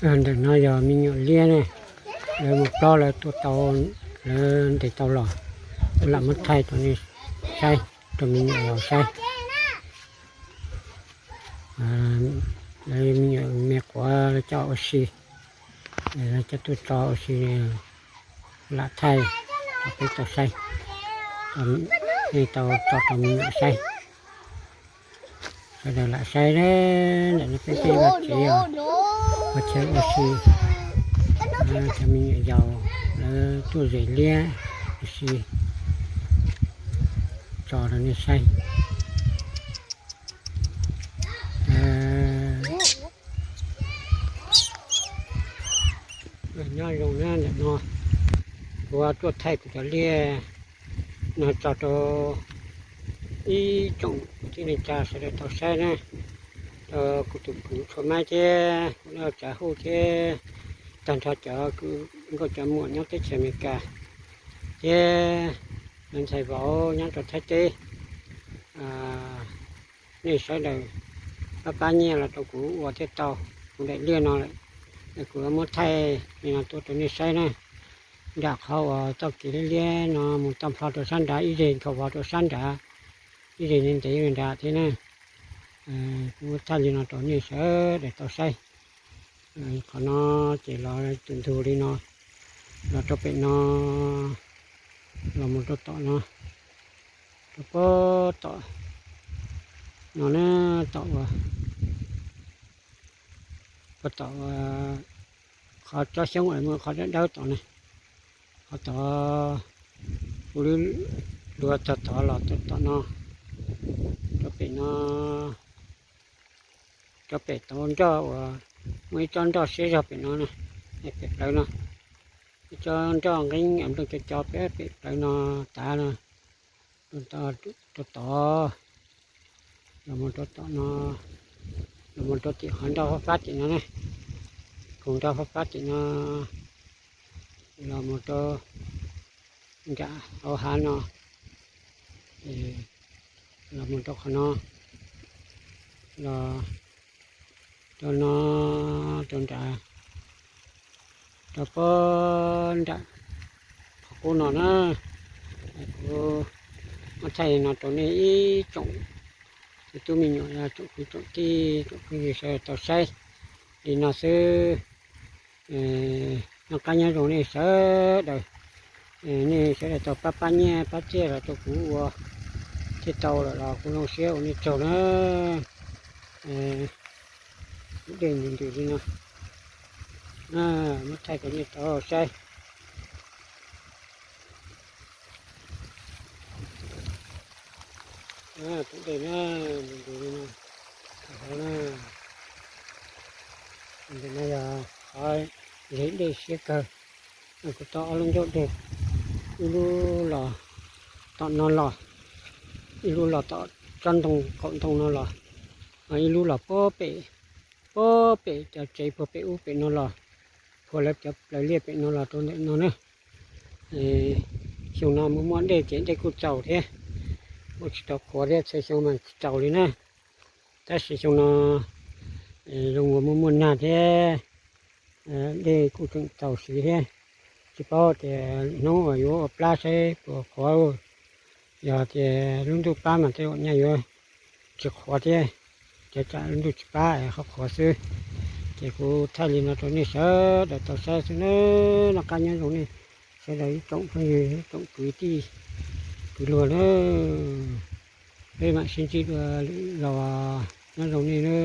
Ntawm no yog me nyuam liab ne, lawv mus plob lawv tua tau, lawv ntes tau los, lam muab thaij rau nej saib, rau me nyuam yaus saib. Lawv me nyuam me quav lawv coj ua si, lawv coj tuaj tso ua si, lam thaij rau peb tau saib, nej tau tso rau me nyuam saib. Sawv daws lam saib, ntawm no peb tej vaj tsev os, ua chaw ua si, cov me nyuam yaus lawv tuaj zes liab ua si, tso rau nej saib. Nyob zoo na, ntawm no kuv tuaj thaij kuv cov liaj no tso rau ib tsoom kwv tij neej tsa sawv daws tau saib na. Rau kuv tus kwv Tshuas Maib thiab kuv noj Tsav Huj thiab tag nrho cov kwv nkauj cov muam nyob teb chaws Amelikas thiab lawv ntxhais vauv nyob rau Thaib teb, nej sawv daws pab pab nyiaj los rau kuv ua thiaj tau kuv daim liaj no lawm. Kuv muab thaij li no tuaj rau nej saib na. Nram qhov uas txoj kev liab liab no mus tau plho rau sab nrad, ib zeg nkhaus vov rau sab nrad, ib zeg ntev ntev nrad thiab na. Kuv muab thaij li no rau nej sawv daws tau saib. Qhov no ces los tus ntug li no, los rau pem no, los mus rau tom no, rau puag tom no na, tom uas, puag tom qhov tsob xyoob uas muaj qhov dawb dawb tom na, qhov tod kuv lub luag txog tod los tom no, rau pem no, rau pem tau nroj uas muaj ib tsob nroj siab zog pem no na, pem plawv no, ib tsob nroj nqeeb nplooj co co pem plawv no tav no, rau tod, los mus rau tom no, los mus rau tim qhov nroj fab fab tim no ne, khoom nroj fab fab tim no, los mus rau nram hauv hav no, los mus rau qhov no, los rau no, rau nrad, rau puag nram qhov qub no na. Kuv muab thaij no rau nej ib tsoom tub me nyuam, tsoom kwv tsoom tij, tsoom phooj ywg sawv daws tau saib li no xwb. Noj qab nyob zoo nej sawv daws, nej sawv daws tau pab pab nyiaj pab txiaj los rau kuv ua thiaj tau lawm los kuv zoo siab ua nej tsaug na. Kuv dej ntws ntws li no, muab thaij rau nej tau saib. Kuv dej na, ntws ntws li no, hauv na, ntawm no yog qhov zeb dej siab kawg. Kuv tau ob lub ncauj dej, ib lub los tom no los, ib lub los tom tsob ntoo qaum ntoo no los, ib lub los puag pem, puag pem cov tsev puag pem ub pem no los, puag lawv cov plaws liaj pem no los rau ntawm no na. Xyoo no muaj muaj dej ces dej kuj txaus thiab, kuj tsis tau qhuav thiab, txhua xyoo mas tsis txaus li na. Tab sis xyoo no zoo uas muaj muaj nag thiab, dej kuj tseem txaus siv thiab. Tsis paub tias hnub uas yuav ua plab saib puas qhuav. Yog tias lub ntuj pab mas tej zaum nyaj yuav tsis qhuav thiab, ces tsam lub ntuj tsis pab es qhuav qhuav xwb. Ces kuv thaij li no rau nej sawv daws tau saib xwb na. Noj qab nyob zoo nej sawv daws ib tsoom phooj ywg, ib tsoom kwv tij, kwv luag na. Peb mam sib ntsib dua lwm zaus, nyob zoo nej na.